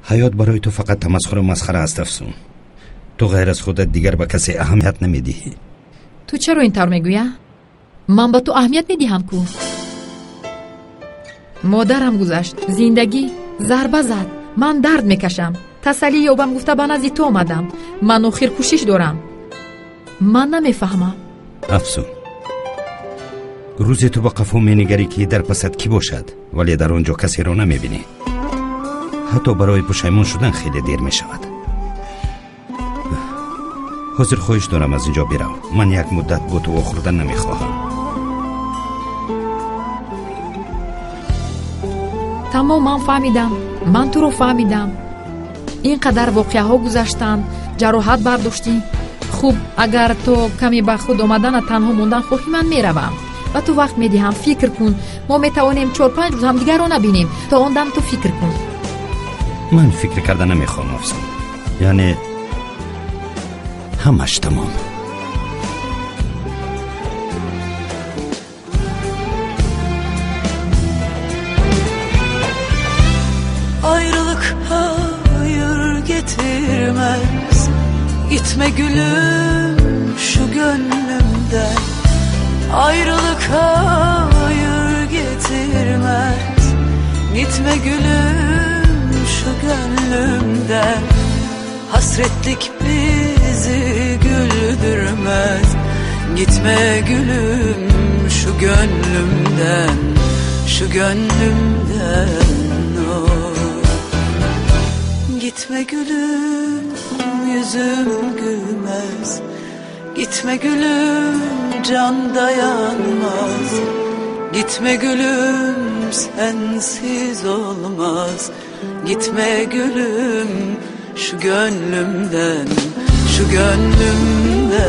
Ҳаёт барои ту фақат тамасхуру масхара аст, Афсун. Ту ғайр аз худат дигар ба касе аҳамият намедиҳӣ. Ту чаро ин тавр мегӯя? Ман ба ту аҳамият медиҳам ку. Модарам гузашт, зиндагӣ зарба зад, ман дард мекашам. Тасаллӣ ёбам гуфта ба назди ту омадам. Ман охир кӯшиш дорам. Ман намефаҳмам. Афсун, рӯзе ту ба қафо менигарӣ, ки дар пасат кӣ бошад, вале дар он ҷо касеро намебинӣ. Ҳатто барои пушаймон шудан хеле дер мешавад. Ҳозир хоҳиш дорам, аз ин ҷо бирав. Ман як муддат бо ту вохӯрдан намехоҳам. Тамом, ман фаҳмидам. Ман туро фаҳмидам. Ин қадар воқеаҳо гузаштанд, ҷароҳат бардоштӣ. Хуб, агар то каме ба худ омадана танҳо мондан хоҳӣ, ман меравам. Ба ту вақт медиҳам, фикр кун. Мо метавонем 4-5 рӯз ҳамдигарро набинем. То он дам ту фикр кун. Ман фикр карда намехоҳам, Афсун. Яъне ҳамаш тамом. Ayrılık hayır getirmez. Gitme gülüm şu gönlümden. Ayrılık hayır getirmez. Gitme gülüm şu gönlümden. Hasretlik bizi güldürmez. Gitme gülüm şu gönlümden, şu gönlümden. Oh. Gitme gülüm yüzüm gülmez. Gitme gülüm can dayanmaz. Gitme gülüm sensiz olmaz. Gitme gülüm şu gönlümden, şu gönlümden.